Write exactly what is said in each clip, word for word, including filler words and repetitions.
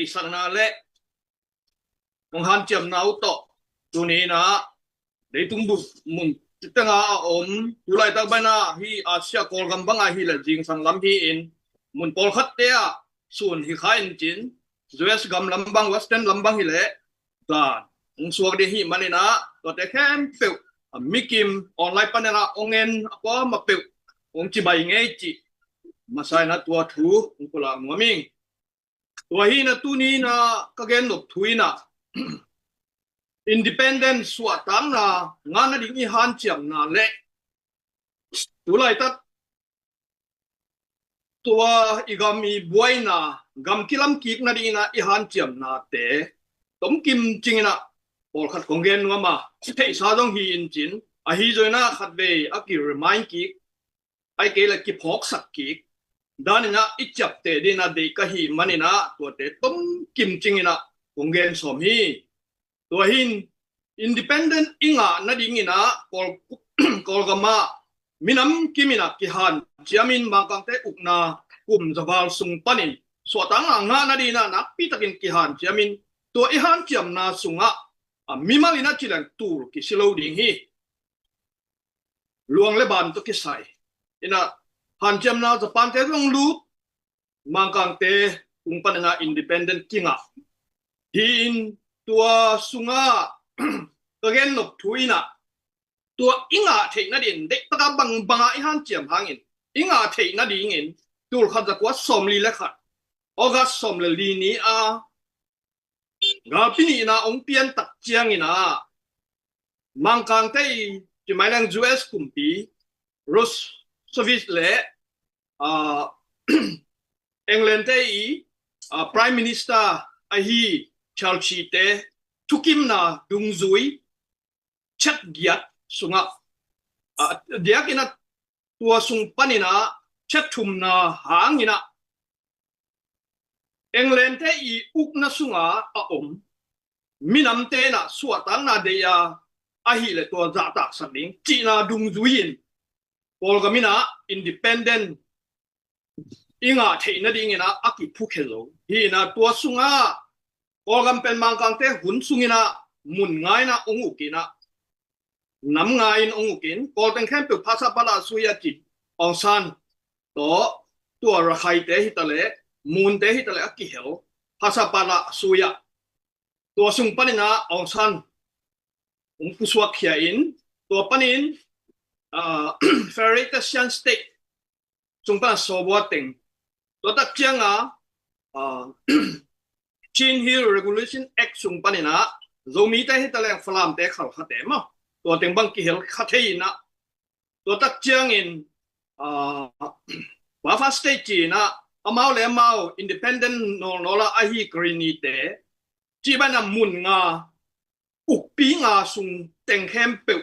theihsakna le hong hanciamna uh tawh tuni in ah leitung bup mun tengah a om, tulaitak bang in ah hih Asia Kawlgam bang ah hi leh zingsang lam hi-in, mun pawlkhatte ah sun hi kha in cin, U S gam lam bang, Western lam bang hi leh zan hong suak ding hi manin ah, tuate khempeuh a mikim online panin ah hong en a kuamah peuh hong cibai ngei cih masa in ah tua thu hong pulak nuam ing. Tua hi in ah tuni in ah ka gen nop thu in ah independent suahtakna ngah nading i hanciamna le tulaitak tua i gam i buaina, gam kilam kik nading in ah i hanciamnate tomkim cing in ah pawlkhat kong gen nuam a, i theihsa zong hi in cin, ahi zongin ah khatvei a ki-remind kik, ahih kei leh kiphawksak kik dan in ah i ciapteh ding in ah deih ka hih manin ah tuate tomkim cing in ah kong gen sawm hi. Tua hi in independent i ngah nading in ah Kawl, Kawlgam ah minam kim in ah kihanciam in Mangkangte ukna kum za val sung panin suahtakna ngah nading in ah nakpi takin kihanciam in, tua i hanciamna sungah a mimal in ah ci leng tul kisi lo ding hi. Luang le ban tawh kisai in ah hanciamna Japante zong lut, Mangkangte tung panin ah independent kingah hi in, tua sungah ka gen nop thu in ah tua i ngah theih nading, deihtak a bangbang a i hanciam hangin i ngah theih nadingin tul khat za kua sawmli le khat, August sawm le li ni a galpi nihna hong pian tak ciangin ah Mangkangte i, ci mai leng U S kumpi, Roosevelt le, ah, Englandte i, ah, Prime Minister ahi Churchillte thukimna dungzui chat giat sungah, ah, diakin ah tua sung panin ah chat thumna hangin ah Englandte i ukna sungah a om minamte in ah suahtakna deih a, ahih leh tua zahtaksak ding cihna dungzui in Kawlgam in ah independent i ngah theih nading in ah a kiphukhia zo hi in ah, tua sungah Kawlgam pen Mangkangte hun sung in ah mun nga in ah hong uk in ah, nam nga in hong uk in, Kawl teng khempeuh phasapala sui a ci, Aung San tawh, tua Rakhaite hi ta leh, Munte hi ta leh a kihel phasapala sui ah, tua sung panin ah Aung San hong pusuak khia in, tua panin, ah, Federated Shan State sung pan a sawbua teng, tua tak ciang a, ah, Chin Hill Regulation Act sung panin ah Zomite hi ta leng Falamte, Khalkhate maw, tua teng bang kihel kha thei in ah, tua tak ciangin, ah, Buffer State ci in ah amau le amau independent nawlnawl a ahi Karenni-te cih bang in ah mun nga, ukpi nga sung teng khempeuh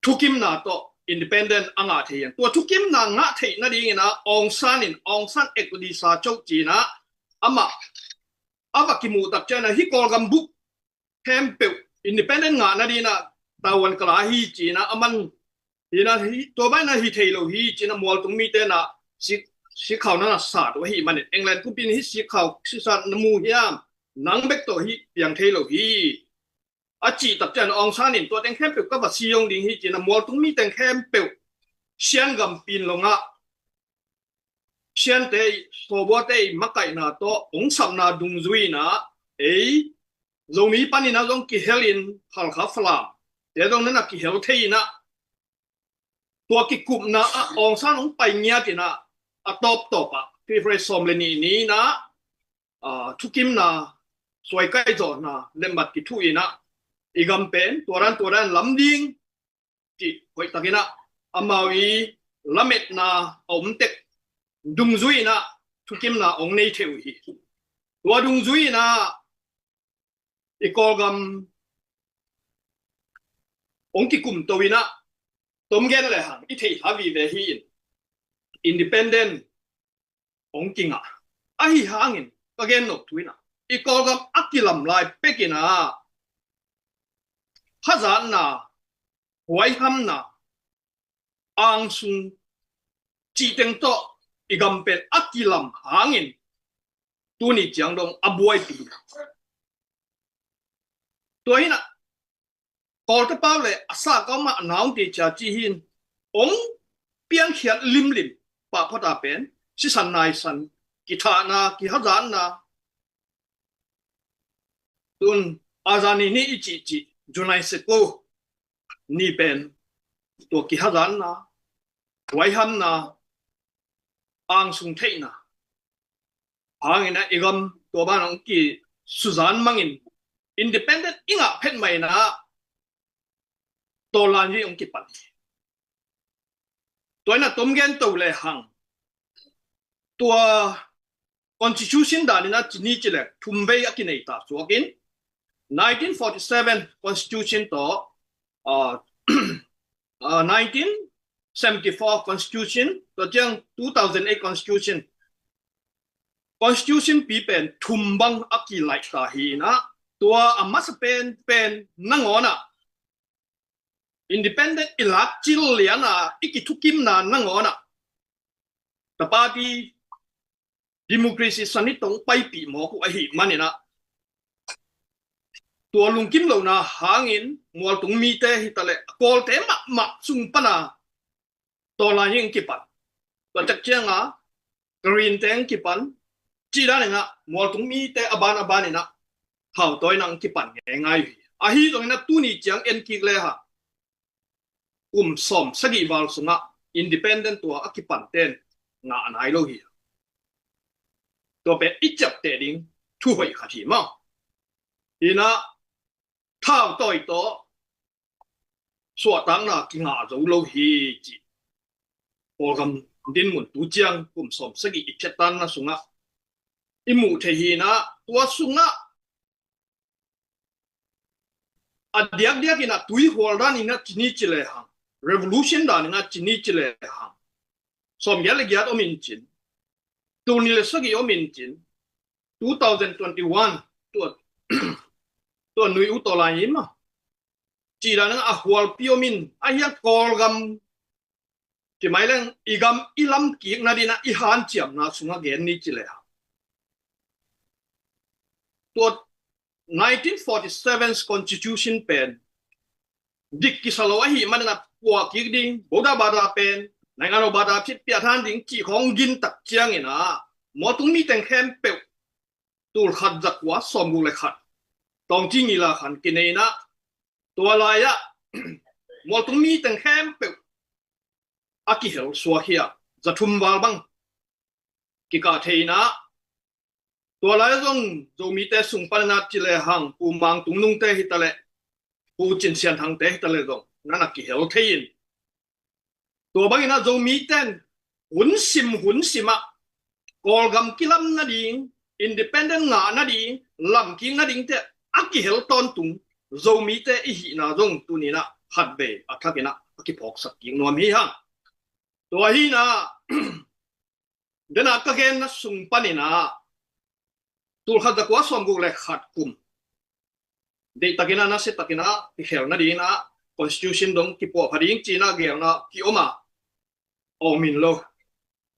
thukimna tawh independent a ngah thei hi. Tua thukimna ngah theih nading in ah Aung San in, Aung San Act Lisa Chow ci in ah amah a va kimuh tak ciang ah hih Kawlgam bup khempeuh independent ngah nading in ah tavuan kala hi ci in ah aman hi in ah, hi, tua bang in ah hi thei lo hi ci in ah mualtung mite in ah sik, sikkhau na na sat uh ahih manin England kumpi in hih sikkhau sisat na mu hiam, nang bek tawh hih piang thei lo hi a cih tak ciang Aung San in tua teng khempeuh ka va si zong ding hi ci in ah mualtung mi teng khempeuh Shan gam Pyin Long ah Shante i, sawbuate i makaihna tawh hong sapna dungzui in ah ei Zomi panin ah zong kihel in, Khalkha, Falam te zong na na kihel thei in ah, tua kikupna ah Aung San hong pai ngiat in ah, a tawptawp ah February sawm le nih ni in ah, ah, thukimna suaikai zawhna letmat kithuh in ah, i gam pen tua dan tua dan lam ding cih hoihtak in ah amau i lametna a om tek dungzui in ah thukimna hong nei thei uh hi. Tua dungzui in ah i Kawlgam hong kikumto in ah, tom gen le hang i theih kha vive hi in, independent hong kingah. Ahi hangin ka gen nop thu in ah, i Kawlgam a kilam lai pek in ah hazatna, huaihamna, angsung cih teng tawh i gam pen a kilam hangin tuni ciang dong a buaipi hi. Tua hi a, Kawlte pau le a sakau mah a naungte cia ci hi in, ong piankhiat limlim pah phota pen sisan naisan, kithahna, kihazatna, tun a zani ni i cihcih July seko ni pen tua kihazatna, huaihamna, angsung theihna hangin a i gam tua ban hong kisuzan mangin independent i ngah phet mah in a tawlan hi hong kipan hi. Tua in a tom gen to le hang, tua constitution dan in a ci ni ci le thum vei a kinei ta suak in, nineteen forty seven constitution tawh, uh, uh, nineteen seventy four constitution, tua ciang two thousand eight constitution, constitution pi pen thum bang a kilaih ta hi in a, tua a masa pen pen nangawn a independent i lak cil lian a i kithukimna nangawn a, the party democracy san i tong paipih mawk uh ahih manin a, tua lungkim lohna hangin mualtung mite hi ta le Kawlte mahmah sung pan a tawlan hi hong kipan. Tua tak ciang a Karen te hong kipan, cih dan in a mualtung mite a ban a ban in a hau tawi in a hong kipan ngeingai hi. Ahi zongin a tuni ciang en kik le hang, kum sawm sagih val sungah independent tua a kipan ten ngah nai lo hi. Tua pen i ciapteh ding thu hoih khat hi maw. Hi in a thau tawi tawh suahtakna kingah zo lo hi ci. Kawlgam dinmun tu ciang kum sawm sagih i ciaptanna sungah i muh thei hi in a, tua sungah a diakdiak in a tuihual dan in a ci ni ci le hang, revolution dan in a ci ni ci le hang, sawmgiat le giat om in cin, tul nih le sagih om in cin, two thousand twenty-one tua, tua nui uh tawlan hi maw. Cih dan in a hualpi om in, a hiang Kawlgam ci mai leng i gam i lam kik nading a i hanciamna sungah gen ni ci le hang, tua nineteen forty seven constitution pen dik kisa lo ahih manin a puah kik ding, boda bada pen naingan lo bada thit piah than ding cih khawng gin tak ciangin a, mualtung mi teng khempeuh tul khat za kua sawmguk le khat tawng ci ngila khan kinei in a, tua lai ah mualtung mi teng khempeuh a kihel suak hi a, za thum val bang kikah thei in a, tua lai zong Zomite sung pan in a ci le hang, Pu Mang Tung Nungte hi ta le, Pu Cin Sian Thangte hi ta le zong na na kihel thei in, tua bangin a Zomite in hun sim hun sim ah Kawlgam kilam nading, independent ngah nading, lam kik nading te a kihel tawntung Zomite i hihna zong tuni in a khatvei a thak in a a kiphawksak kik nuam hi hang. Tua hi in a, den a ka genna sung pan in a, tul khat za kua sawmguk le khat kum deih takin a, nasia takin a kikhel nading in a, constitution dong kipuah pha ding ci in a gelna kiom a, om in lo.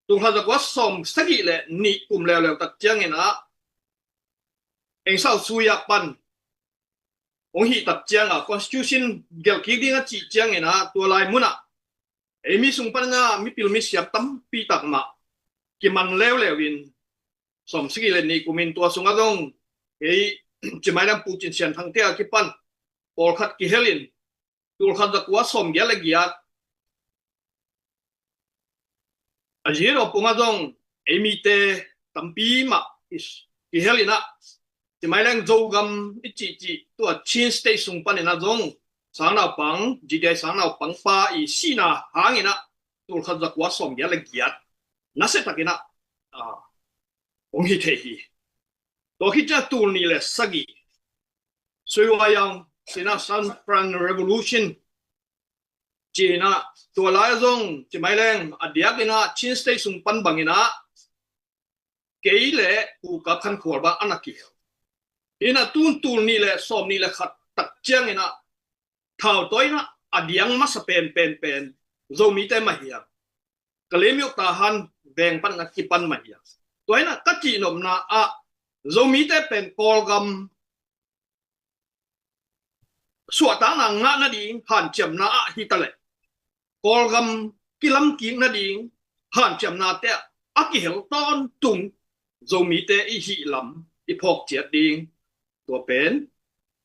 Tul khat za kua sawm sagih le nih kum leuleu tak ciangin a, Aung San Suu Kyi pan hong hih tak ciang a, constitution gelh kik ding a cih ciangin a, tua lai mun ah ei mi sung pan in a mipil misiam tampi tak mah kiman leuleu in, sawm sagih le nih kum in tua sungah zong ei ci mai leng Pu Cin Sian Thangte a kipan pawlkhat kihel in, tul khat za kua sawmgiat le giat a zia daw pungah zong ei mite tampi mah i, kihel in a, ci mai leng Zogam i cihcih tua Chin State sung pan in a zong sangnaupang, G T I sangnaupang pa i sihna hangin a, tul khat za kua sawmgiat le giat nasia takin a, a, hong hi thei hi. Tua khit ciang tul nih le sagih Sui Wai Yaung sin a San Fran Revolution ci in a, tua lai zong ci mai leng a diak in a Chin State sung pan bang in a kei le Pu Kap Khan Khual bang a na kihel. Hi in a tun tul nih le sawm nih le khat tak ciangin a thau tawi in a a diang masa pen pen pen Zomite mah hi a, Kalaymyo Tahan veng pan a kipan mah hi a. Tua hi in a ka cihnopna ah Zomite pen Kawlgam suahtakna ngah nading hanciamna ah hitaleh, Kawlgam kilamkik nading hanciamnate ah a kihel tawntung Zomite i hihlam i phawk ciat ding, tua pen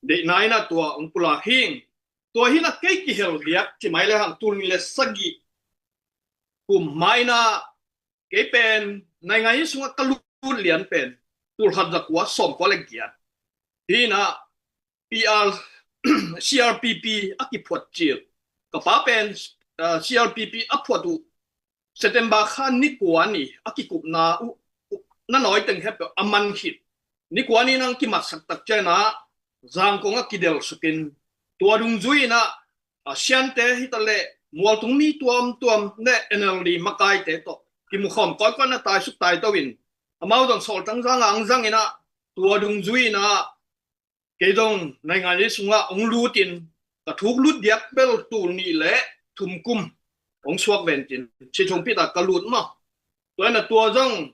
deihna in ah tua hong pulak hing. Tua hi in ah kei kihel diak ci mai le hang, tul nih le sagih kum mai in ah kei pen naingan inn sungah ka lut lian pen tul khat za kua sawm kua le giat hi in ah, P R, C R P P a kiphuat cil. Ka pa pen, ah, C R P P a phuat uh September kha ni kua ni a kikupna uh, uh, na nawi teng he peuh a man khit. Ni kua ni nang kimatsak tak ciang in ah Zangkong ah kidelsukin, tua dungzui in ah, ah, Siante hitaleh mualtung mi tuamtuam le N L D makaite tawh kimukhawm kawikawi in ah taisuk taito in, amau zong sawltang zang ang zang in ah, tua dungzui in ah kei zong naingan inn sungah hong lut in, ka thuk lut diak bel tul nih le thum kum hong suak ven cin, Chin Thongpit ah ka lut maw. Tua in ah tua zong,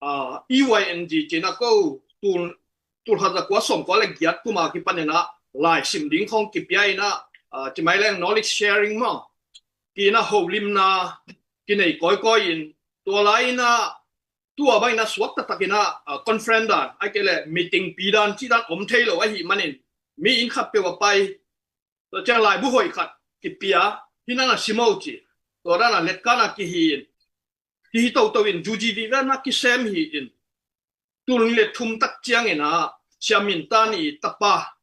ah, E Y N G ci in ah ko tul, tul khat za kua sawm kua le giat kum a kipan in ah laisim ding khawng kipia in ah, ah, ci mai leng knowledge sharing maw, ki in ah holimna kinei kawikawi in, tua lai in ah tua bang in ah suak taktak in ah, ah, conference dan, ahih kei leh meeting pi dan, cih dan om thei lo ahih manin, mi inn khat peuh a pai, tua ciang laibu hoih khat kipia, hi in ah na sim o ci. Tua dan a letkan a kihi in, kihi toto in, zuzi vive na kisem hi in, tul nih le thum tak ciang in ah Sia Min Tan i tapa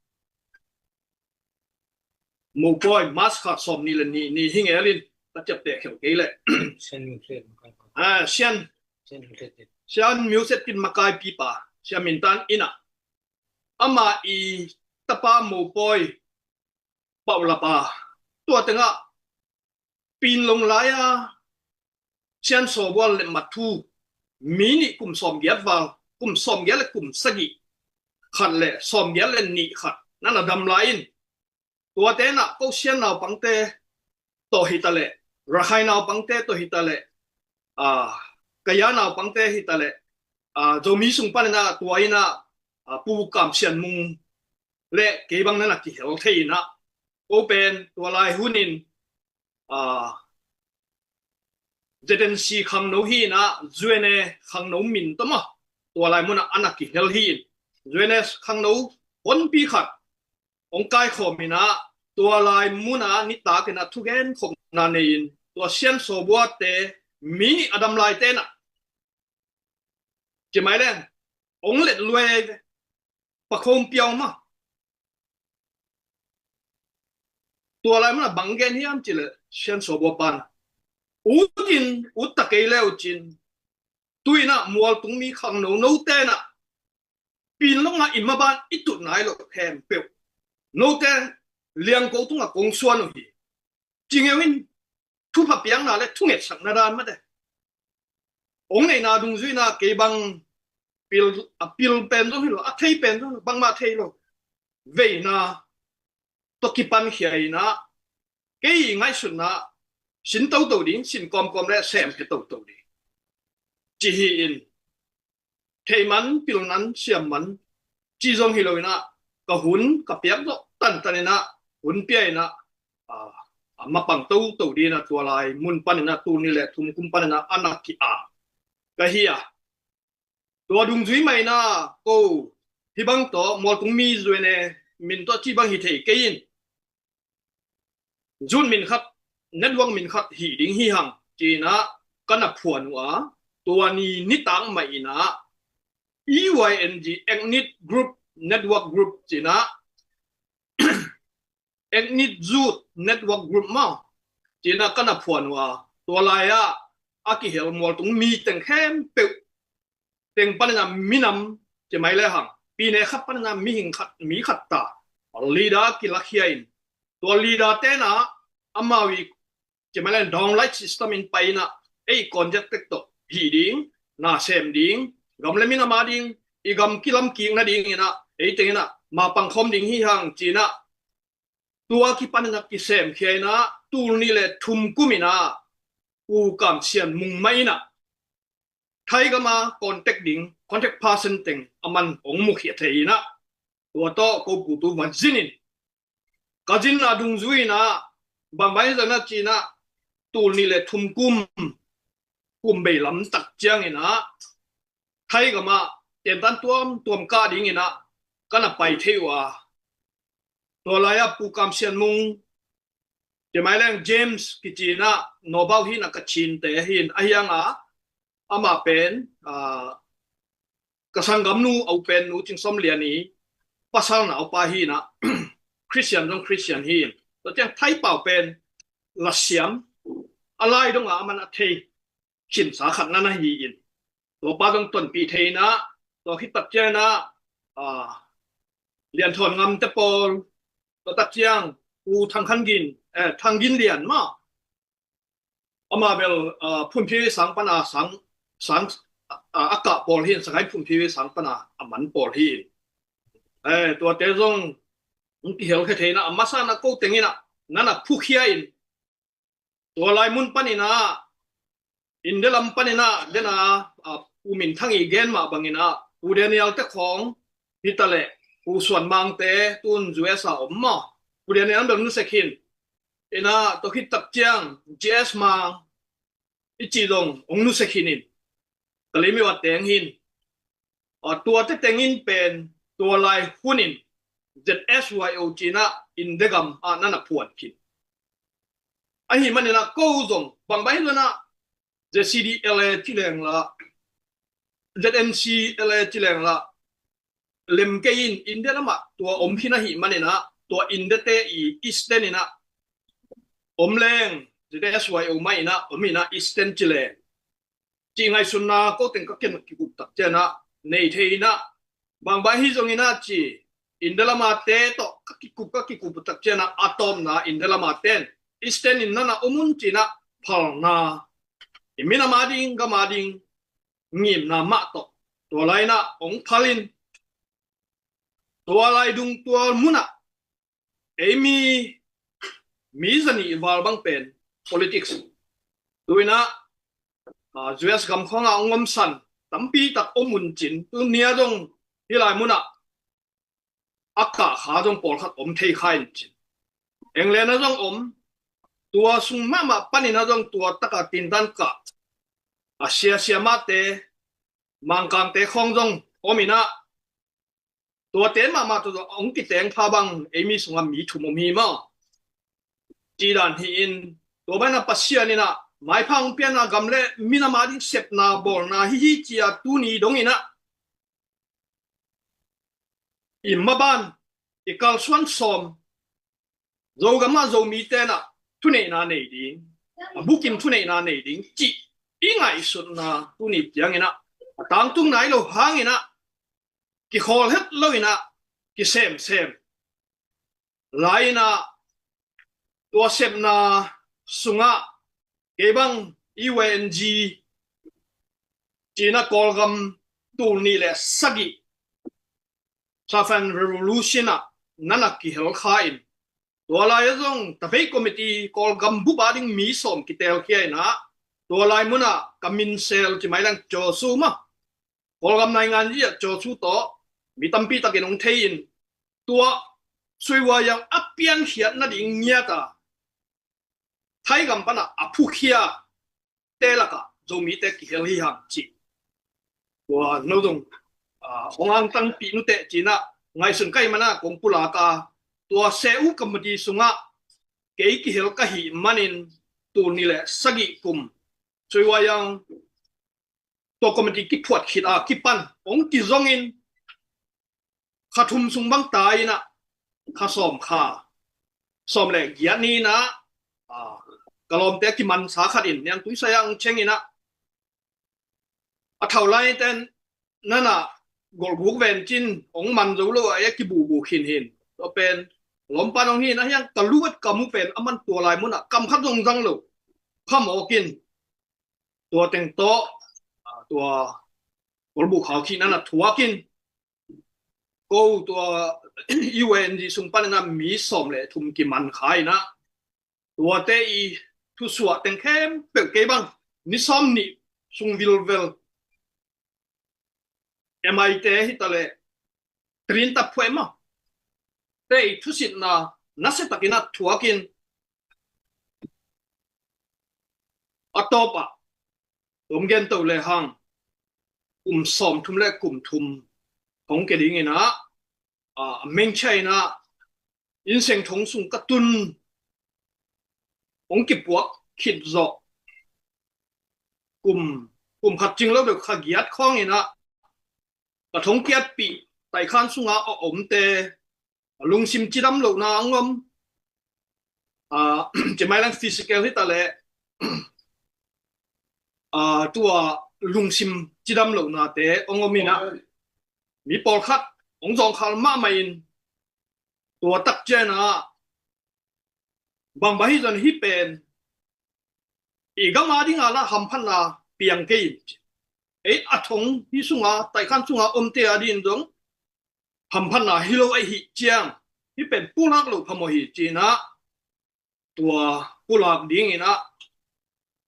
mopawi, March kha sawm nih le nih ni hi ngel in, ka ciapteh khel kei leh. Sian Myo Set. Ah, Sian, Sian Myo Set. Sian Myo Set Tin makaipipa Sia Min Tan in ah, ama i tapa mopawi Paulapa, tua teng ah Pinlong lai-a Sian Saw Bual le Mathu, mi nih kum sawm giat val, kum sawm giat le kum sagih khat le sawm giat le nih khat na na dam lai in, tuate in ah ko Sian naupangte tawh hitaleh, Rakhine naupangte tawh hitaleh, ah, Kaya naupangte hitaleh, ah, Zomi sung pan in ah tua in ah, ah, Pu Kam Sian Mung le kei bang na na kihel thei in ah, ko pen tua lai hun in, ah, Z N C khangno hi in ah, Z N A khangno min tawh maw, tua lai mun ah a na kihel hi in, Z N A khangno honpi khat hong kaikhawm in ah, tua lai mun ah nitak in ah thugen khopna nei in, tua Sian Saw Bualte mi nih a dam laite in ah, ci mai leng, hong let luai ve, Pakhom Piau mah. Tua lai mun ah bang gen hiam cih leh Sian Saw Bua pan, ut in, ut ta kei le uh cin, tu in ah mualtung mi khangno note in ah Pinlong ah i maban i tut nai lo khempeuh, note Liangko tungah kong suan uh hi, ci ngeu in, thupha piakna le thungetsakna dan mate. Hong neihna dungzui in ah kei bang pil, a pil pen zong hi lo, a thei pen zong hi lo, bangmah thei lo. Veina tawh kipankhia in ah, kei ngaihsutna, sin toto ding, sin kawmkawm le semkhia toto ding, ci hi in, thei man, pil man, siam man, ci zong hi lo in ah, ka hun ka piak zawh tantan in ah, hun pia in ah, ah, a mapang toto ding in ah, tua lai mun pan in ah, tul nih le thum kum pan in ah a na ki-ap ka hi a. Tua dungzui mah in ah, ko hih bang tawh mualtung mi Z N A min tawh cih bang hi thei kei in, Zoom min khat, network min khat hih ding hi hang, ci in ah ka na phuan uh a, tua ni nitak mah in ah E Y N G, Ethnic Group, Network Group, ci in ah, Ethnic Youth Network Group mah, ci in ah ka na phuan uh a, tua lai-ah a kihel mualtung mi teng khempeuh teng pan in ah minam ci mai le hang, pine khat pan in ah mihing khat, mi khat ta, leader kilakhia in, tua leader te in ah amau i ci mai le hang downline system in pai in ah, ei contact tawh hih ding, na sem ding, gam le minam a ding, i gam kilamkik nading in ah ei teng in ah mapang khawm ding hi hang, ci in ah tua kipan in ah kisemkhia in ah, tul nih le thum kum in ah Pu Kam Sian Mung mah in ah Thai gama contact ding, contact person teng a man hong mukhia thei inah, tua tawh ko putu va zin in, ka zin a dungzui inah, bangbang hi zana cinah, tul nih le thum kum, kum bei lamtak ciang inah, Thai gamah tentan tuamtuam kah ding inah, ka na pai thei uh a. Tua lai-ah Pu Kam Sian Mung, Jemaileng James kici inah, Nobau hi inah ka cinte hi in, ahi hanga, amah pen, ah, ka sanggamnu a u pen Nu Cing Sawm Lian i pasal naupa hi inah, Christian zong Christian hi in. Tua ciang Thai pau pen lasiam, a lai dongah a man a thei khinsa khat na na hi in. Tua pa zong tonpih thei inah, tua khit tak ciang inah, ah, Lian Thawn Ngamte pawl, tua tak ciang Pu Thang Khan Gin, eh, Thang Gin Lian mah, amah bel, ah, Phunphi sang pana sang, sang, ah, a kah pawl hi in, Sagaing Phunphi sang pana a man pawl hi in. Eh, tuate zong hong kihel khe thei inah, a masa inah ko teng inah, na na phukhia in, tua lai mun pan inah, India lam pan inah, den a, ah, Pu Min Thang i gen mah bang inah, Pu Daniel te khawng hi ta leh, Pu Suan Mang te tun U S a om maw. Pu Daniel an bel nu se khin. Inah, tua khit tak ciang, J S Mang, i cih zong hong nu se khin in, ka lim i wa teng hin. Ah, tuate teng in pen, tua lai hun in, Z S Y O cinah, India gam ah na na phuan khin. Ahi man inah ko zong, bangbang hi zana, Z C D L A ci leng la, Z N C L A ci leng la, lem kei in, India lamah tua om khin ahi man inah, tua India te i Eastern inah, om leng, Z S Y O mah inah, om inah Eastern ci leng. Cih ngaihsunna ko teng ka ken kikup tak ciang inah, nei thei inah, bangbang hi zong inah ci, India lama te tawh ka kikup, ka kikup tak ciang inah, a tawpna India lama ten, Eastern in na na om un cinah, phalna, i minam a ding, gam a ding, ngimna mah tawh, tua lai inah, hong phal in, tua lai dung tua munah, ei mi, mi zanih val bang pen, politics. Tu inah, ah, U S gam khawngah hong omsan, tampi tak om un cin, tuni a zong, hih lai munah, a kah kha zong pawlkhat om thei kha in cin. England ah zong om, tua sung mahmah pan inah zong tua taka tintan kah, a siasia mahte, Mangkangte khawng zong om inah, tuate mahmah tawh zong hong kiteng pha bang, ei mi sungah mi thum om hi maw. Cih dan hi in, tua banah Pasian inah, maipha hong pianna gam le minam a ding sepna bawlna hi hi ci-a tuni dong inah, i maban, i kalsuan sawm, Zogam ah Zomite inah thuneihna nei ding, a bukim thuneihna nei ding cih i ngaihsutna tuni ciang inah, a tangtung nai lo hang inah, kikhawl het lo inah, kisemsem lai inah, tua sepna sungah kei bang U N G cinah Kawlgam tul nih le sagih Saffron Revolution ah na na kihel kha in, tua lai-ah zong Tavei Committee Kawlgam bup a ding mi sawm kitelkhia inah, tua lai munah ka minsel ci mai leng Josu mah, Kawlgam naingan zia Josu tawh mi tampi takin hong thei in, tua Sui Wai Yang a piankhiat nading ngiat a, Thai gam panah a phukhia te lakah Zomite kihel hi hang ci. Tua no zong, ah, hong angtangpih nuteh cinah ngaihsun ka hih manah kong pulak a, tua Seoul Committee sungah kei kihel ka hih manin tul nih le sagih kum Sui Wai Yang tua committee kiphuat khit a kipan hong kizongin kha thum sung bang ta inah, kha sawm kha, sawm le giat ni inah, ah, ka lawmte kimansa khat in Niangtui Saya hong cheng inah, a thau lai ten na na golhguk ven cin hong man zo lo a, e kibubu khin hin. Tua pen lawmpan hong hi inah, hiang ka luat ka mu pen a man tua lai munah kam khat zong zang lo, kha mawk in, tua teng tawh, ah, tua golhguk khau khih na na thuak in, ko tua U N G sung pan inah mi sawm le thum kiman kha inah, tuate i thusuah teng khempeuh kei bang ni sawm nih sung vilvel M I te hi ta leh, trin ta phuai mah. Te i thusitna nasia takin a thuakin a tawpah, tua om gen to le hang, kum sawm thum le kum thum hong ke dingin ah, a, a mengchia in ah, inn seng thong sung ka tun, hong kipuak khit zawh, kum, kum khat cing lo deuh kha giat khawngin ah, ka thong kiatpih taihkhan sunga a omte, a lungsim cidam lohna hong om. A, ci mai lang physical hi ta leh, a, tua lungsim cidam lohnate hong om in ah, mi pawlkhat hong zawngkhal mahmah in, tua tak ciangin ah, bangbang hi zong hih pen i gam a dingin ah hamphatna piang kei in, ei a thong hih sunga, taihkhan sunga omte a dingin zong hamphatna hi lo ahih ciang, hih pen pulak loh phamawh hi ci-in ah, tua pulak dingin ah,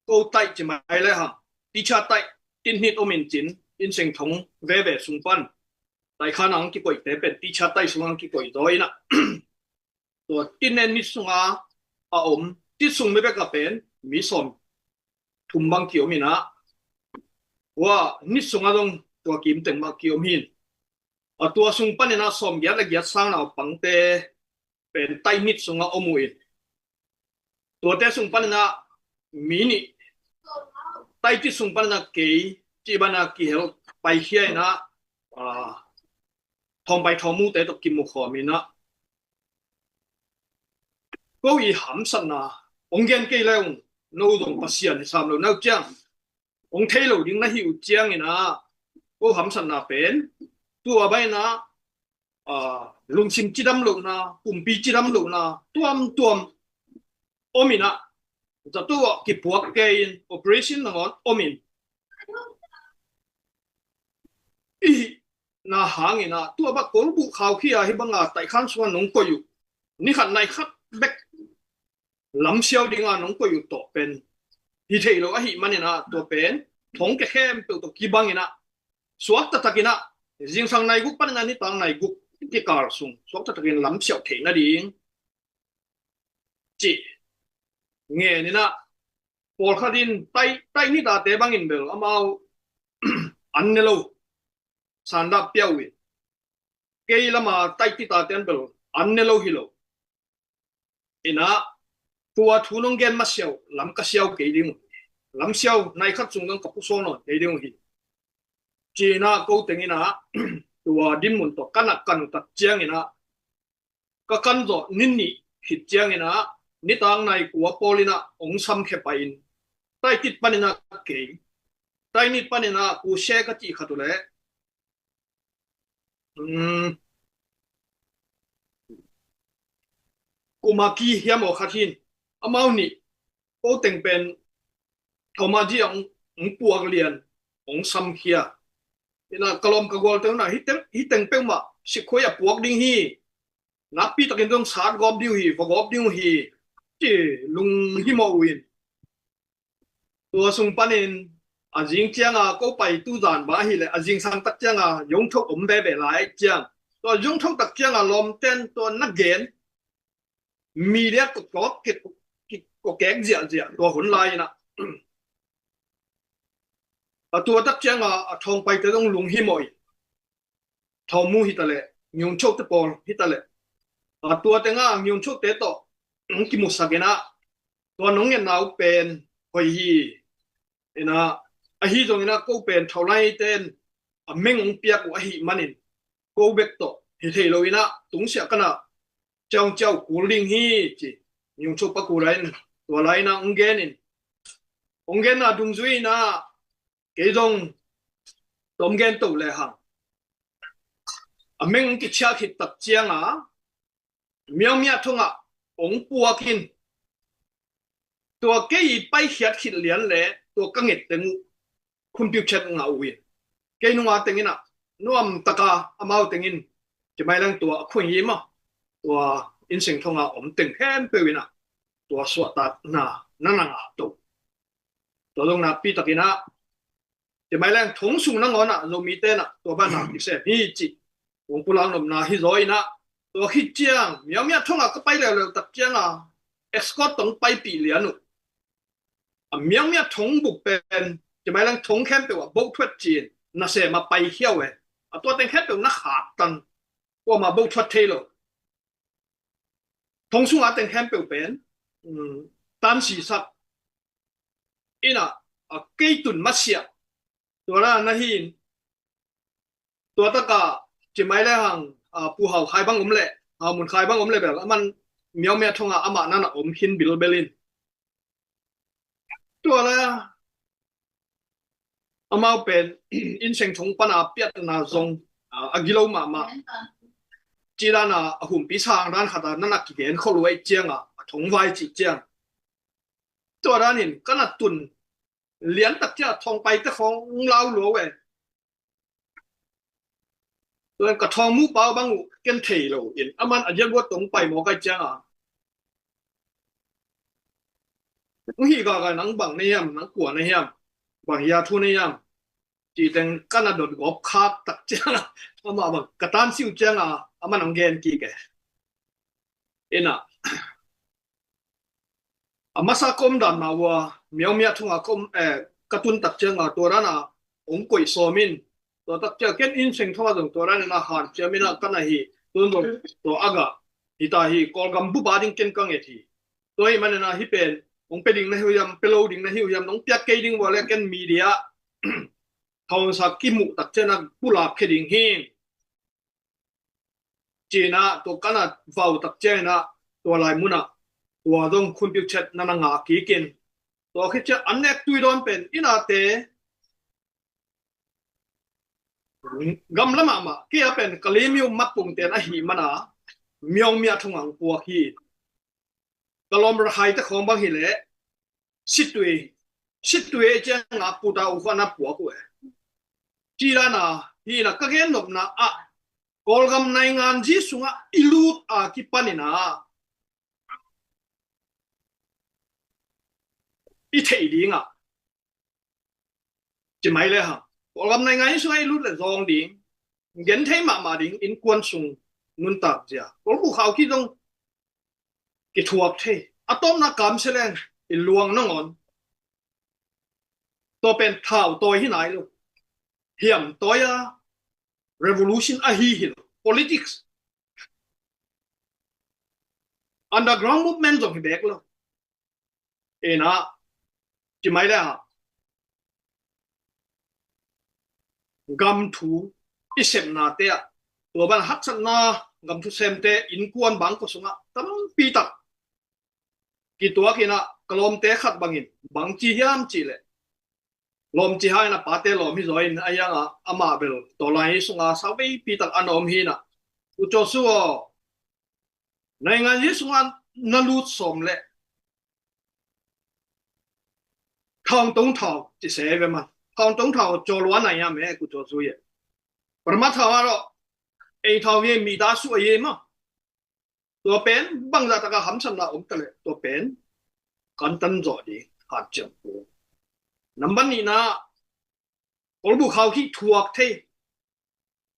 ko taih ci mai le hang, teacher taih, tin hnit om in cin, inn seng thong veve sung pan, taihkhan ah hong kikoihte pen teacher taih sungah hong kikoih zaw in ah, tua tin hnit sunga a om, tit sung mi bek a pen mi sawm thum bang ki-om in ah, tua hnit sungah zong tua kim teng mah ki-om hi in. A, tua sung panin ah sawm giat le giat sang naupangte pen taih hnit sungah om uh in, tuate sung panin ah mi nih, taih tit sung panin ah kei, cih banah kihel paikhia in ah, a, thawngpai thawngmute tawh kimukhawm in ah, ko i hamsatna hong gen kei le ung, no zong Pasian hi sam lo na uh ciang, hong thei lo ding na hi uh ciangin ah, ko hamsatna pen tua bang in ah, a, lungsim cidam lohna, pumpi cidam lohna tuamtuam om in ah, zato ah kipuak kei in, operation nangawn om in, i hihna hangin ah, tua bang kolbuh khaukhia hih banga taihkhan sungah nong koih uh, ni khat nai khat bek lamsiau dinga nong koih uh tawh pen hi thei lo ahih manin ah, tua pen thong ke khempeuh tawh kibangin ah, suak taktakin ah, zingsang nai guk panin ah nitak nai guk kikal sung suak taktakin lamsiau theih nading cih ngen in ah, pawlkhat in taih, taih hnit tate bangin bel amau an ne lo, sandah pia uh in, kei lama taih tit tate in bel an ne lo hi lo in ah, tua thu nong gen masiau lam ka siau kei ding uh, lamsiau nai khat sung dong ka pusuak nawn kei ding uh hi, ci-in ah ko teng in ah, tua dinmun tawh ka na kan uh tak ciangin ah, ka kan zawh ni nih khit ciangin ah, nitak nai kua pawl in ah hong samkhia pah in, taih tit panin ah kei, taih hnit panin ah ku se ka cih khat uh leh, um, kumaki hiam aw khat hi in, amau nih, ko teng pen thawmah ci-a hong, hong puak lian, hong samkhia in ah, ka lawm ka gualte un ah, hih teng, hih teng peuhmah sikhuai a puak ding hi, nakpi takin zong sat gawp ding uh hi, va gawp ding uh hi, ci lunghimawh uh in. Tua sung panin a zing cianga ko pai tu zan bang ahih leh, a zingsang tak cianga yongtho om veve lai ciang, tua yongtho tak cianga lawmten tua na gen media kawk, kawk, kawk, kawk kek ziahziah tua hun lai in ah, a tua tak cianga a thawngpaite zong lunghimawh in, thawmu hi ta leh, ngiungchote pawl hi ta leh, a tua tenga ngiungchote tawh hong kimusak in ah, tua nong ngetna uh pen hoih hi in ah, ahi zongin ah ko pen thaulaite in a meng hong piak uh ahih manin, ko bek tawh hi thei lo in ah, tungsiah ka na ciauciau kul ding hi, ci ngiungcho pakul lai in, tua lai in ah hong gen in, hong genna dungzui in ah, kei zong tom gen to le hang, a meng hong kichiah khit tak cianga miaumia thongah hong puak in, tua kei i paikhiat khit lian le tua ka nget teng uh khumpiu chet ngah uh in, kei nunga teng in ah nuam taka amau teng in ci mai leng tua a khuing hi mah, tua inn seng thonga om teng khempeuh in ah tua suahtakna na na ngah to. Tua zong nakpi takin ah Ci mai leng thong sung nangawn ah Zomite in ah tua banah kisem hi cih kong pulak nopna hi zaw in ah, tua khit ciang Miaomia thong ah ka pai leuleu tak ciang a escort tawh paipih lian uh. A Miaomia thong buk pen ci mai leng thong khempeuh ah bohthuat ci-in nasem a paikhia uh e. A tua teng khempeuh na khaktan, kuamah bohthuat thei lo. Thong sung a teng khempeuh pen, um, tansisak in ah, a kei tun masiah tua dan na hi in, tua takah ci mai le hang, a, Pu Hau Khai bang om leh, Hau Mun Khai bang om leh bel aman Miaomia thong ah amah na na om khin bilbel in. Tua le amau pen innseng thong pan a piatna zong, a, a gilo mahmah. Ci dan a, a humpi sang dan khat a na na kigen khol uh ahih ciang a, a thong vai cih ciang. Tua dan in ka na tun lian tak ciang a thong paite khawng lau lua uh e. Tua ka thong muh pau bang uh ken thei lo in, aman a diakbuat tawh pai mawk ahih ciang a, hong hih gahgah, nang bang na hiam, nang kua na hiam, bang hia thu na hiam, cih teng ka na dot gawp khak tak ciang a, amah bang ka tansi uh ciang a, aman hong gen kik e. In ah, a masa ka om dan mah uh a, Miaomia thong ah ka om, eh, ka tun tak ciang a, tua dan a hong koih sawm in, tua tak ciang ken innseng thong ah zong tua dan in a hanciam in a ka na hi, tun zong tua a gah hi ta hi, Kawlgam bup a ding ken ka nget hi. Tua ahih manin a hih pen hong pia ding na hi uh hiam, pia lo ding na hi uh hiam, nong piak kei ding uh a leh ken media thawnsak kimuh tak ciang a pulak khia ding hi, ci-in ah tua ka na vau tak ciang in ah, tua lai mun ah tua zong khunpiuk chet na na ngah kik in. Tua khit ciang an nek tui dawn pen in ah te gamla mahmah, kei a pen Kalaymyo Mapung ten ahih man a Miaomia thong ah hong puak hi. Ka lawm Rakhai te khawng bang hi leh Situi, Situi ahih ciang a Pu Ta U khuan a puak uh e. Ci dan a, hi in ah ka gen nopna ah, Kawlgam nainganzi sung ah i lut a kipan in ah i theih ding ah, ci mai le hang, Kawlgam nainganzi sung ah i lut leh zawng ding, gen thei mahmah ding, innkuan sung nuntak zia, Kawlgam khaukhit zong kithuak thei. A tawpna kamsia leng i luang nangawn, tua pen thau tawi hi nai lo. Hiam tawi a revolution ahi hi lo. Politics, underground movement zong hi bek lo. In ah, ci mai le hang, gam thu i sepnate ah, tua ban haksatna, gam thu semte innkuan bangkua sung ah tampi tak kituak in ah, ka lawmte khat bangin bang ci hiam cih leh, lawm ci hang in ah pate lawm hi zaw in, a hiang ah amah bel tua lai sung ah sau veipi tak a na om hi in ah, U Caw Su aw, nainganzi sung ah na lut sawm leh Thawng Tong Thau ci se ve man. Thawng Tong Thau caw lua nai a me, U Caw Su ye. Parama thau a rawh, ei thau hi mi ta su a ye ma. Tua pen bangzah tak a hamsatna om ta leh tua pen kan tan zawh ding, hat ciang pu. Nambat nihna, Kawlgam khaukhit thuak thei,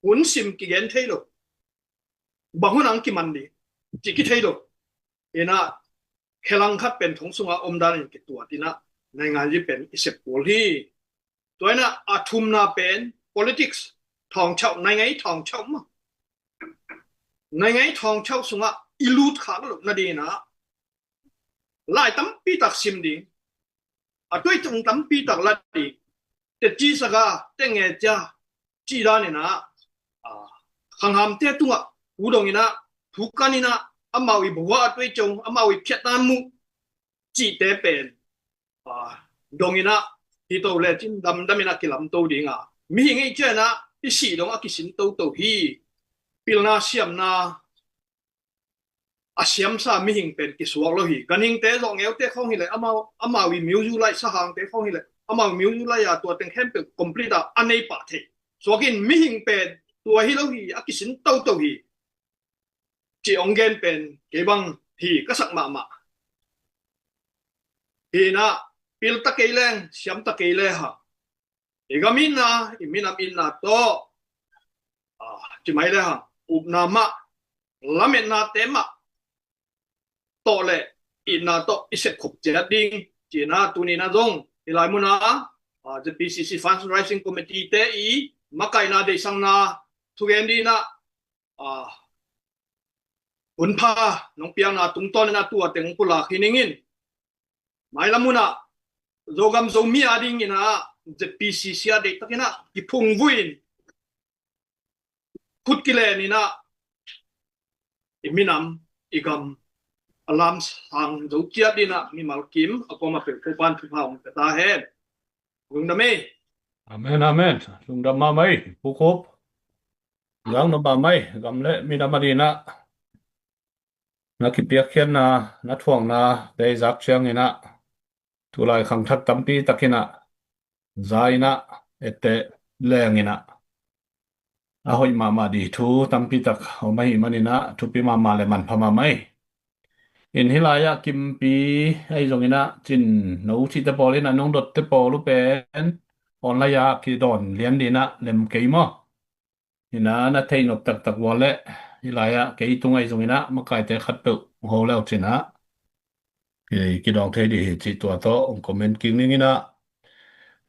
hun sim kigen thei lo, bang hun ang kiman ding cih kithei lo. In ah, khelang khat pen thong sung ah om dan in kituat in ah, nainganzi pen i sep kul hi. Tua in ah, a thumna pen politics, thawngchauh, naingai thawngchauh ma. Naingai thawngchauh sung ah i lut khak loh nading in ah, lai tampi tak sim ding, a tuaitung tampi tak la ding, teci saga, tenge cia, cih dan in ah, a, khanghamte tung ah, thu dong in ah, thu kan in ah, amau i bua a tuai ciang, amau i phiatna muh cihte pen, a, dong in ah, hi to lecin damdam in ah kilamto ding a, mihing i ciang in ah i sih dong a kisin toto hi. Pilna siamna a siamsa mihing pen kisuak lo hi. Ganhingte, zawhngeu te khawng hi leh, amau, amau i music lai, sahang te khawng hi leh, amau i music lai a tua teng khempeuh complete a a nei pah thei. Suak in mihing pen tua hi lo hi, a kisin toto hi, cih ong gen pen kei bang hi ka sak mahmah. Hi in ah, pil ta kei leng, siam ta kei le hang, I gam itna, i minam itna tawh, ah, ci mai le hang, upna mah, lametnate mah tawh le itna tawh i sepkhop ciat ding, ci-in ah tuni-in ah zong hih lai munah, ah, ZPCC Fundraising Committee te i makaihna deihsakna thugen dingin ah, ah, hunpha nong piakna tungtawnin ah tua teng pulak hi ning in. Mailam munah Zogam Zomi a dingin ah ZPCC ah deihtakin ah kiphungvuh in, khut kilenin ah i minam, i gam a lamsang zo ciat dingin ah mimal kim a kuamah peuh Topa'n thupha hong pia ta hen. Lungdam ei. Amen, amen. Lungdam mahmah ei, Pu Khup. Lungdam mahmah ei, gam le minam a dingin ah na kipiakkhiatna, na thuakna te i zak ciangin ah, tulai khangthak tampi takin ah za in ah etteh leng in ah, a hoih mahmah ding thu tampi tak om ahih manin ah thupi mahmah le manpha mahmah ei. In hih lai-ah Kimpi ahi zongin ah, Cin No cihte pawl in ah nong dotte pawl uh pen online ah kidawn lian dingin ah lem kei maw? Hi-in ah na theih nop taktak uh leh, hih lai-ah kei tung ahi zongin ah makaite khatpeuh ho le uh cin ah, ki, kidawng thei ding hi cih tua tawh hong comment kik ning in ah.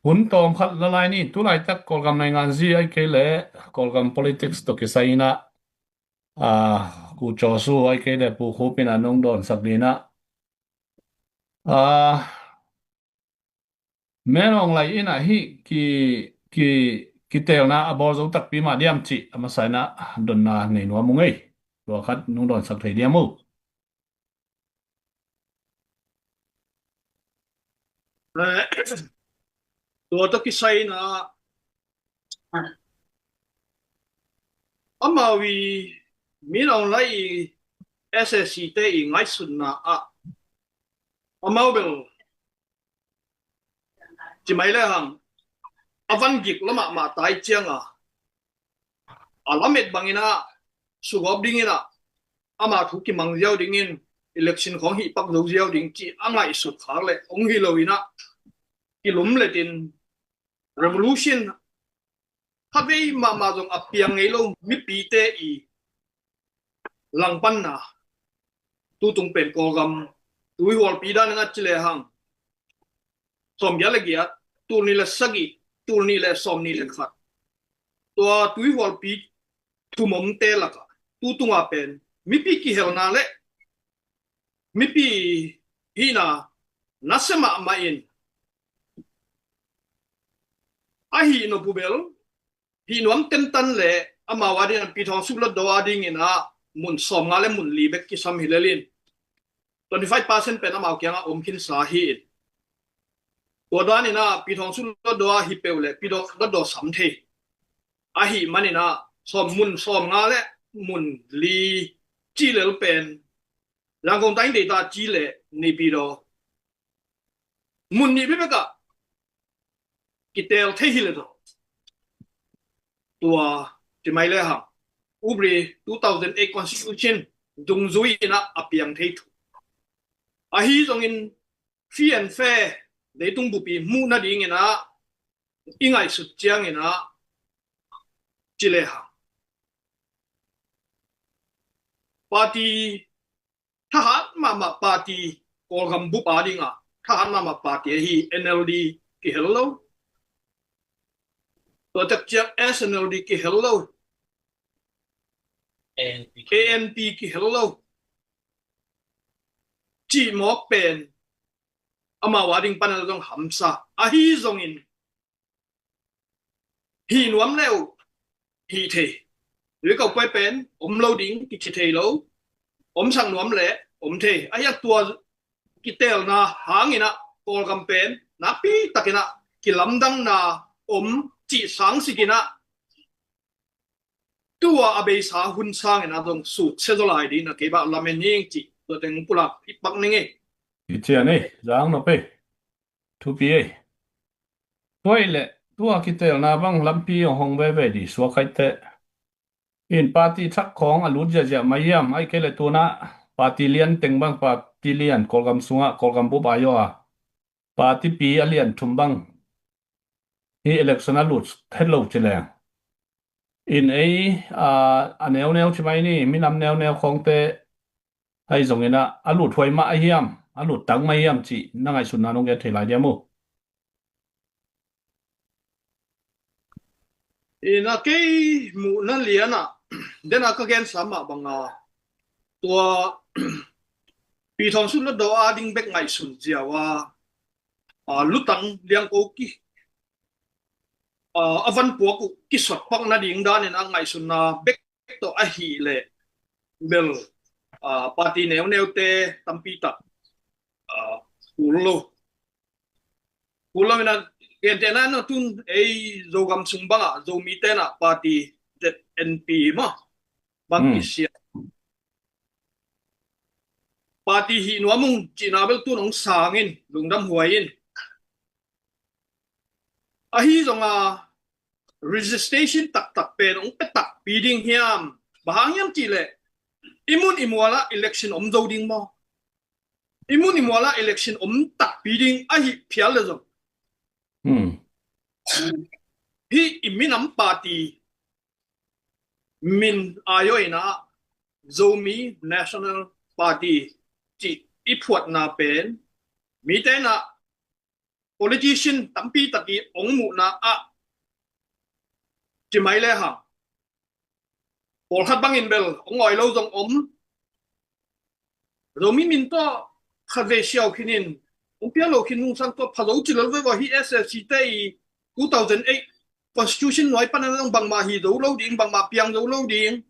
Hun tawm khat la lai ni. Tulaitak Kawlgam naingan zi ahih kei leh Kawlgam politics tawh kisai in ah, ah, Pu Joshua ahih kei leh Pu Khup in ah nong dawnsak dingin ah, ah, Min Aung Hlaing in ah hih ki, ki, kiteelna a bawl zo takpi mah diam cih a masa in ah dotna nei nuam ung ei. Tua khat nong dawnsak thei diam uh? Eh, tua tawh kisai in ah, amau i Min Aung Hlaing i SAC te i ngaihsutna ah, amau bel ci mai le hang, a van gik lua mahmah ta i ciang a, a lamet bangin ah sugawp dingin ah, ama thu kimang ziau dingin, election khawng hih pak zo ziau ding cih a ngaihsut khak leh hong hi lo in ah, kilumlet in revolution khatvei mahmah zong a piang ngei lo mipite i langpanna, tutung pen Kawlgam tuihualpi dan in ah ci le hang, sawmgiat le giat, tul nih le sagih, tul nih le sawmnih le khat, tua tuihualpi thumomte lakah tutung a pen mipi kihelna le mipi hihna nasia mahmah in, ahih nop uh bel hih nuam tentan le amau a dingin ah Pi Thawng Suk Hluttaw a dingin ah mun sawmnga le mun li bek kisam hi lel in, twenty five percent pen amau kiangah om khinsa hi in, tua dan in ah Pi Thawng Suk Hluttaw a hi peuh leh Pi Thawng Suk Hluttaw sam thei ahih manin ah sawm, mun sawmnga le mun li cih lel pen Yangon taing deita ci leh Naypyidaw mun nih bekbek ah kiteel thei hi leh tawh, tua ci mai le hang, upri two thousand eight constitution dungzui in ah a piang thei thu. Ahi zongin free and fair leitung bup i muh nadingin ah i ngaihsut ciangin ah ci le hang, party thahat mahmah party, Kawlgam bup a dingah thahat mahmah party ahi NLD kihel lo. Tua tak ciang SNLD kihel lo. ANP kihel lo. Cih mawk pen amau a ding pan a zong hamsa. Ahi zongin hih nuam le uh hih thei, Pu Kau Puai pen om lo ding kici thei lo, omsak nuam le om thei. Ahi a tua kiteelna hangin ah Kawlgam pen nakpi takin ah kilamdanna om cih sangsikin ah, tua a beisa hun sangin ah zong sutsia zaw lai dingin ah kei bang lamen ning cih tua teng pulak i pak ning ei. I cian ei, zang nop ei. Thupi ei. Tua i leh tua kiteelna bang lampi hong hong veve ding suak khaite in, party thak khawng a lut ziahziah mai hiam? Ahih kei leh tu-in ah party lian teng bang, party lian Kawlgam sungah, Kawlgam bup a hi a, party pi a lian thum bang hi election a lut het lo ci leng in ei, a, a neuneu ci mai ni, minam neuneu khawngte ahi zongin ah a lut huai mah a hiam, a lut tak mah a hiam cih na ngaihsutna nong gen thei lai diam uh? Ina kei muhna lianah dena ka gensa mah banga tua Pi Thawng Sut Hluttaw a ding bek ngaihsun ziau a, a, lutang liangko ki, a, a van puak uh kisot pak nading danin a ngaihsunna bek tawh ahih leh bel, a, party neuneute tampi tak, a, kul lo. Kul lo ina, gentehna in a tun ei Zogam sung bangah Zomite in a party Z N P mah bang kisia. Party hih nuam ung cihna bel tun hong sang in, lungdam huai in. Ahi zonga registration taktak pen hong pia takpi ding hiam? Bang hang hiam cih leh i mun i mualah election om zo ding maw? I mun i mualah election om takpi ding ahi phial le zong, hih i minam party min a yoina Zomi National Party cih i phuatna pen mite in a politician tampi tak i hong muhna ah ci mai le hang pawlkhat bangin bel hong awi lo zong om. Zomi min tawh khatvei siau khinin hong piang lo khin nungsang tawh pha zo ci lel veve hi. S S C te i two thousand eight constitution nuai panin zong bangmah hi zo lo ding, bangmah piang zo lo ding.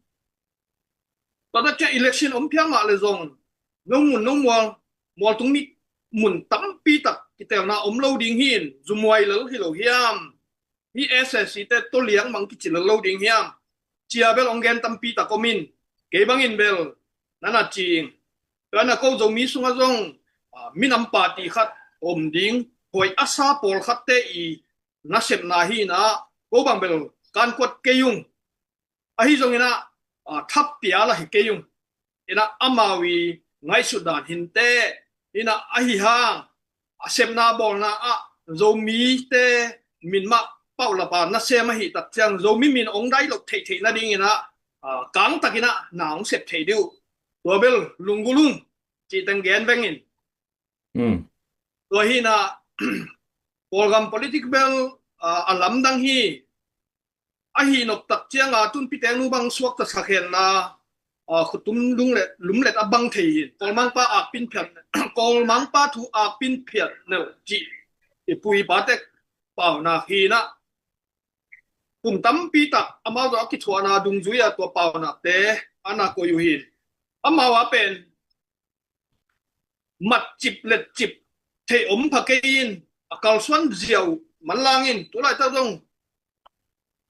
Tua tak ciang election om phial mah le zong no mun no mual, mualtung mi mun tampi tak kitelna om lo ding hi in zumuai lel hi lo hiam? Hi S S C te toliang mang kici lel lo ding hiam? Cia bel hong gen tampi tak om in, kei bangin bel na na cing. Tua na ko Zomi sungah zong, a, minam party khat om ding, hoi a sa pawlkhatte i nasepna hi in a, ko bang bel kankuat kei ung. Ahi zongin a, a, thap pia la hi kei ung. Ina amau i ngaihsut dan hinte, ina ahi hang a sepna bawlna ah Zomite min mah paulapa nasem ahi tak ciang Zomi min hong dai lo theihtheih nadingin a, a, kangtakin a na hong sep thei dih uh. Tua bel lunggulh ung cih teng gen vengin. Tua hi in a Kawlgam politic bel, a, a lamdang hi. Ahi nop tak cianga tun Pi Teng Nu bang suakta sakhenna, a, khutum lunglet, lumlet a bang thei hi. Kawlmangpa akpin phiat, Kawlmangpa thu akpin phiat nel cih i pu i pa tek paunak hi in a, kum tampi tak amau zong a kithuahna dungzui a tua paunakte a na koih uh hi. Amau a pen matcip letcip thei om pha kei in a kalsuan ziau manlangin tulaitak zong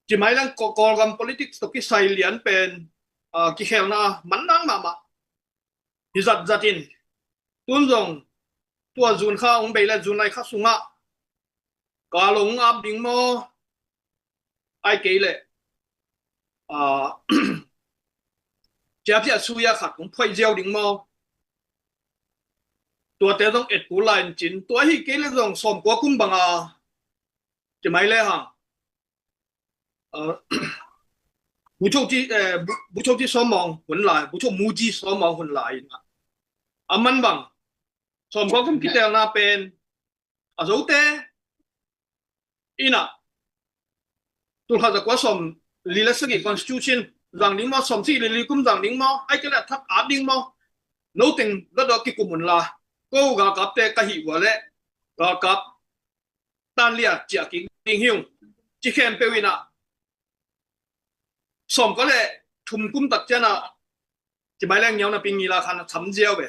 ci mai leng Kaw-, Kawlgam politics tawh kisai lian pen, a, kikhelna manlang mahmah hi zatzat in tun zong tua June kha hong bei le June lai kha sungah kal hong ap ding maw? Ai kei leh, a, ciapia suya khat hong phoih ziau ding maw? Tuate zong et kul lai in cin, tua hi kei leh zong sawmkua kum banga ci mai le hang, a, bu cho ci, eh, bu, bu cho ci sawm mawng hun lai, bu cho mu ci sawm mawng hun lai in a, a man bang sawmkua kum kitelna pen a zote in a tulkhat zakua sawm li le sagih constitution zang ding maw, sawm sagih li li kum zang ding maw, ai kei leh a thak at ding maw? No teng dawdawk kikum un la, ko galkapte ka hih ua leh galkap tan lia ciah kik ding hi ung ci khempeuh in a, sawmkua le thum kum tak ciang a ci mai leng niau napi ngila khan a tham ziau ve.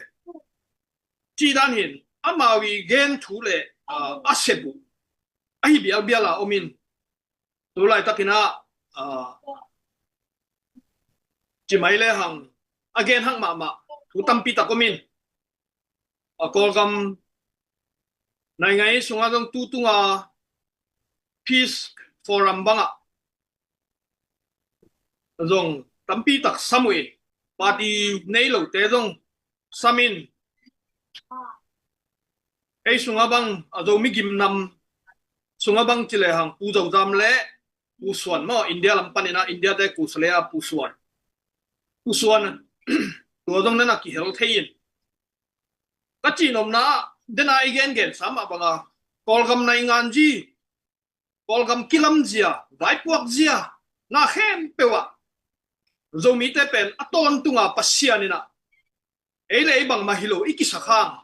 Ci dan hin amau i gen thu le, a, a sep uh ahi bialbial a om in, tu laitakin a, a, ci mai le hang a gen hak mahmah thu tampi tak om in, a, Kawlgam naingai sungah zong tu tunga Peace Forum bangah zong tampi tak sam uh in, party nei lote zong sam in, ei sungah bang a Zomi gimnam sungah bang ci lehang Pu Zozam le Pu Suan maw, India lam panin ah, India te kusa le a Pu Suan. Pu Suan tua zong nana kihel thei in. Ka cihnopna ah dena i gengen sa mah banga Kawlgam nainganzi, Kawlgam kilamzia, vaipuakzia na khempeuh ah Zomite pen a tawntunga Pasian in ah ei le ei bangmah hi lo i kisak hang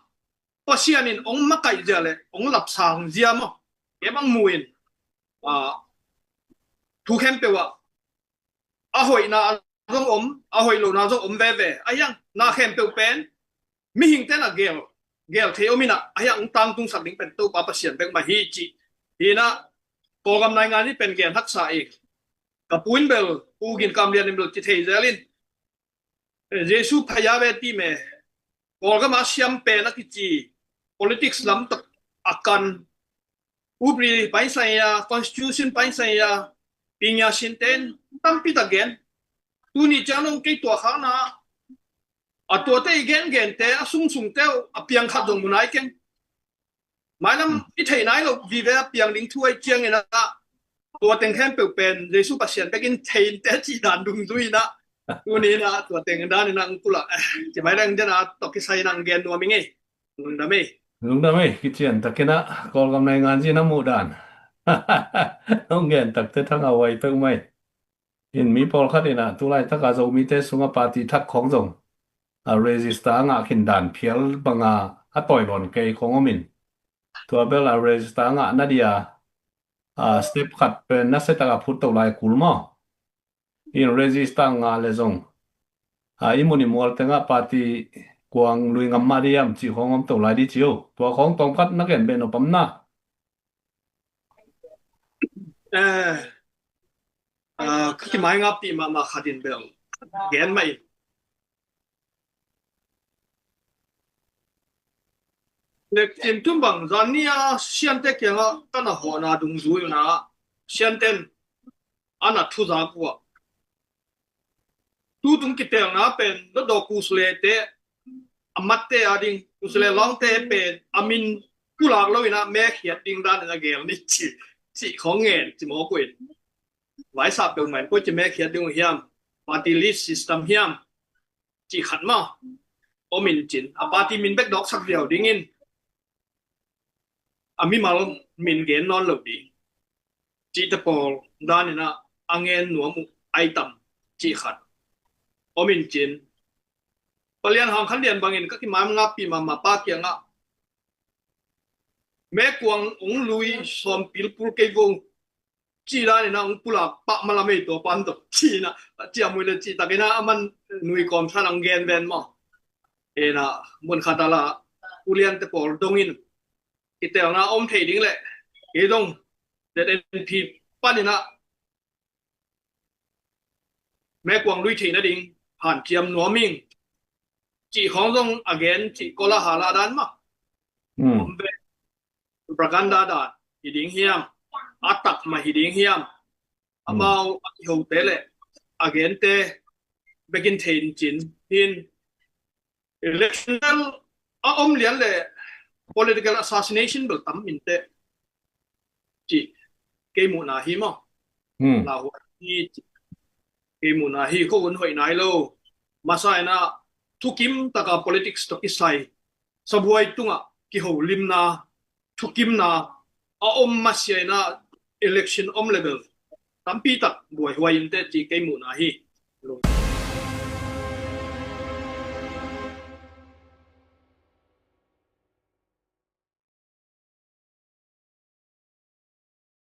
Pasian in hong makaihzia le hong lapsangzia maw, kei bang mu in, ah, thu khempeuh ah a hoihna zong om, a hoih lohna zong om veve. A hiang na khempeuh pen mihingte na gel, gel thei om in ah, a hiang hong tangtungsak ding pen Topa Pasian bek mah hi ci. Hi in ah Kawlgam nainganzi pen gen haksa ing. Ka pu in bel, Pu Gin Kam Lian in bel ci thei zel in, Jesu phaya ve ti me, Kawlgam a siam pen a kici, politics lam tak a kan, upri paisaya, constitution paisaya, pinya sinten tampi tak gen. Tuni ciang nong kei tua khakna a tuate i gengente a sungsungte uh a piang khat zong mu nai keng. Mailam i theih nai lo vive a piang ding thu ahi ciangin ah tua teng khempeuh pen Jesu Pasian bekin theinte cih dan dungzui in ah tuni in ah tua teng dan in ah ang kulak, eh, ci mai leng den a tawh kisai in ah ang gen nuam i ngei. Lungdam ei. Lungdam ei, kician takin ah Kawlgam nainganzi na muh dan hong gen takte thang a huai peuh mai. In mi pawlkhat in ah tulaitaka Zomite sungah party thak khawng zong a register a ngah khin dan phial banga a tawilawn kei khawng om in, tua bel a register a ngah nadia a step khat pen na setaka phut to lai kul maw? In register ngah le zong a i mun i mual tengah party kuang lui ngam mah diam cih khawng om to lai di ci uh. Tua khawng tawmkhat na gen beh nopam na. Eh, ah, ka kimai ngapih mahmah khat in bel gen mah in. Lek in tum bang zan ni a siante kiangah ka na hawhna dungzui una sianten a na thuzak uh ah tutung kitelna pen dawdaw kusulete a matte a ding kusule lawngte pen a min pulak lo in ah mekhiat ding dan in a gel ni ci, cih khawng ngen ci mawk uh in. Vaisa peuhmah in koi ci mekhiat ding uh hiam? Party list system hiam? Cih khat mah om in cin a party min bek dawksak viau dingin a mimal min gen nawn lo ding cihte pawl dan in ah a ngen nuam uh ai tam cih khat om in cin. Palian Hang Khan Lian bangin ka kimai ngapih mahmah pa kiangah mekuang hong lui sawm pilpul kei vo cih dan in ah hong pulak pah malam ei tua pan tawh cih in ah ciamui le cih takin ah a man nui kawm san ang gen ven maw? In ah mun khat a la uliante pawl dongin kitelna om thei ding le kei dong Z N P panin ah mekuang lui theih nading hanciam nuam ing cih khawng zong a gen cih kola hala dan mah. Hmm. Om ve propaganda dan hi ding hiam? A tak mah hi ding hiam? Amau a kihote le a gente bekin thei in cin hin election a om lian le political assassination bel tam minteh cih kei muhna hi maw? Hmm. Lauhuai hi cih kei muhna hi, ko un hoih nai lo. Masa in ah thukim taka politics tawh kisai sabuai tungah kiholimna thukimna a om masia in ah election om le bel tampi tak buaihuai inteh cih kei muhna hi.